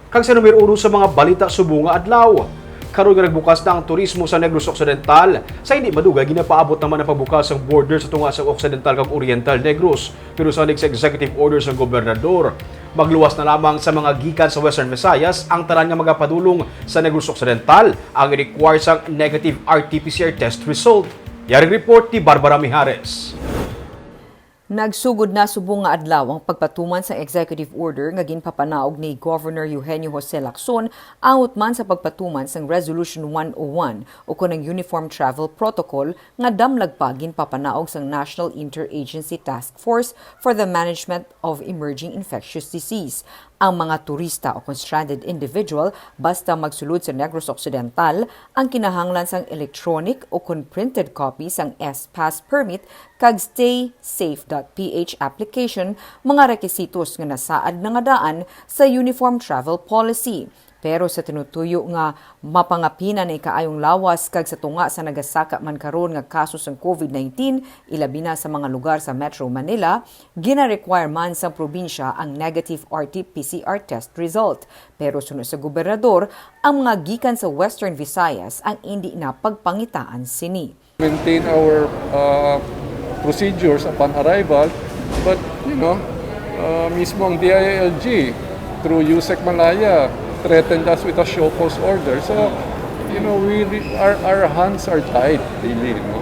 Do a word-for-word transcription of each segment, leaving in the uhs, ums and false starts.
Kag sa numero uno sa mga balita subong nga adlaw, karon nga nagbukas na ang turismo sa Negros Occidental, sa hindi madugay ginapaabot naman ang pagbukas sang border sa tunga sa Occidental kag Oriental Negros. Pero salig sa executive order sang gobernador, magluwas na lamang sa mga gikan sa Western Visayas ang tanan nga magapadulong sa Negros Occidental ang require sang negative R T P C R test result. Yari report ni Barbara Mijares. Nagsugod na subong nga adlaw ang pagpatuman sang executive order nga ginpapanaog ni Governor Eugenio Jose Lacson angot man sa pagpatuman sang Resolution one oh one ukon ang Uniform Travel Protocol nga damlag pa ginpapanaog sang National Interagency Task Force for the Management of Emerging Infectious Disease. Ang mga turista o kon stranded individual basta magsulod sa Negros Occidental ang kinahanglan sang electronic o kon printed copy sang S-Pass permit kag stay safe dot P H application, mga rekisitos nga nasaad na nga daan sa Uniform Travel Policy. Pero sa tinutuyo nga mapangapina na ikaayong lawas kag sa tunga sa nagasaka man karon nga kaso sang COVID nineteen, ilabi na sa mga lugar sa Metro Manila, gina-require man sang probinsya ang negative R T P C R test result. Pero suno sa gobernador, ang mga gikan sa Western Visayas ang indi na pagpangitaan sini. Maintain our uh, procedures upon arrival, but you know, uh, mismo ang D I L G through USEC Malaya threatened us with a show cause order. So, you know, we re- our, our hands are tied, really. You know?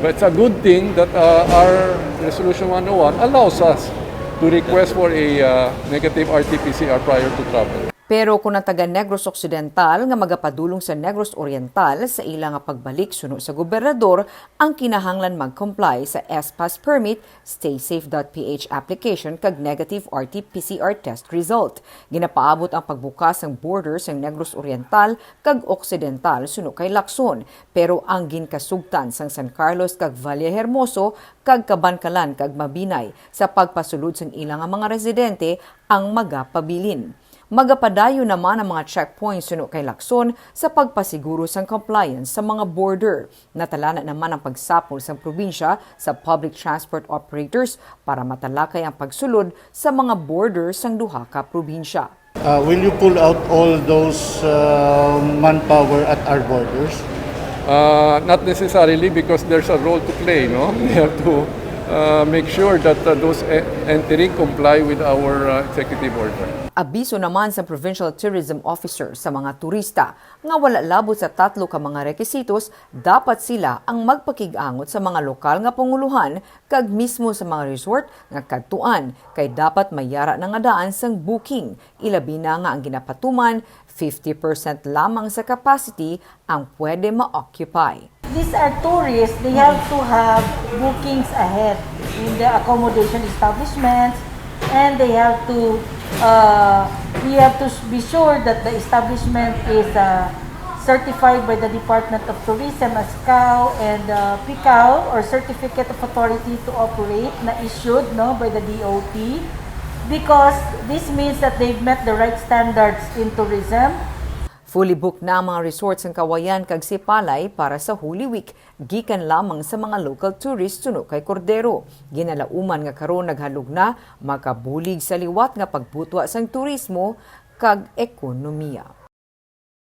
But it's a good thing that uh, our Resolution one oh one allows us to request for a uh, negative R T P C R prior to travel. Pero kon ang taga Negros Occidental nga magapadulong sa Negros Oriental sa ila nga pagbalik suno sa gobernador ang kinahanglan mag-comply sa S-Pass permit, stay safe dot P H application kag negative R T P C R test result. Ginapaabot ang pagbukas sang border sang Negros Oriental kag Occidental suno kay Lacson, pero ang ginkasugtan sang San Carlos kag Valle Hermoso kag Kabankalan kag Mabinay sa pagpasulod sang ila nga mga residente ang magapabilin. Magapadayon naman ang mga checkpoints suno kay Lacson sa pagpasiguro sang compliance sa mga border. Natalana naman ang pagsapol sang probinsya sa public transport operators para matalakay ang pagsulod sa mga border sang duha ka probinsya. Uh, will you pull out all those uh, manpower at our borders? Uh, not necessarily, because there's a role to play, no? They have to uh, make sure that uh, those e- entering comply with our uh, executive order. Abiso naman sa provincial tourism officer sa mga turista nga wala labot sa tatlo ka mga rekisitos, dapat sila ang magpakig-angot sa mga lokal nga pangulohan kag mismo sa mga resort nga kadtuan, kay dapat may yara na nga daan sang booking, ilabi na nga ang ginapatuman fifty percent lamang sa capacity ang pwede ma-occupy. These are tourists, they have to have bookings ahead in the accommodation establishments, and they have to, uh, we have to s- be sure that the establishment is uh, certified by the Department of Tourism as CAO and uh, PICAO, or Certificate of Authority to Operate, na issued, no, by the D O T, because this means that they've met the right standards in tourism. Fully booked na ang mga resort sang Cauayan kag Sipalay para sa Holy Week, gikan lamang sa mga local tourists suno kay Cordero. Ginalauman nga karon naghalog na makabulig sa liwat nga pagbutwa sang turismo kag ekonomiya.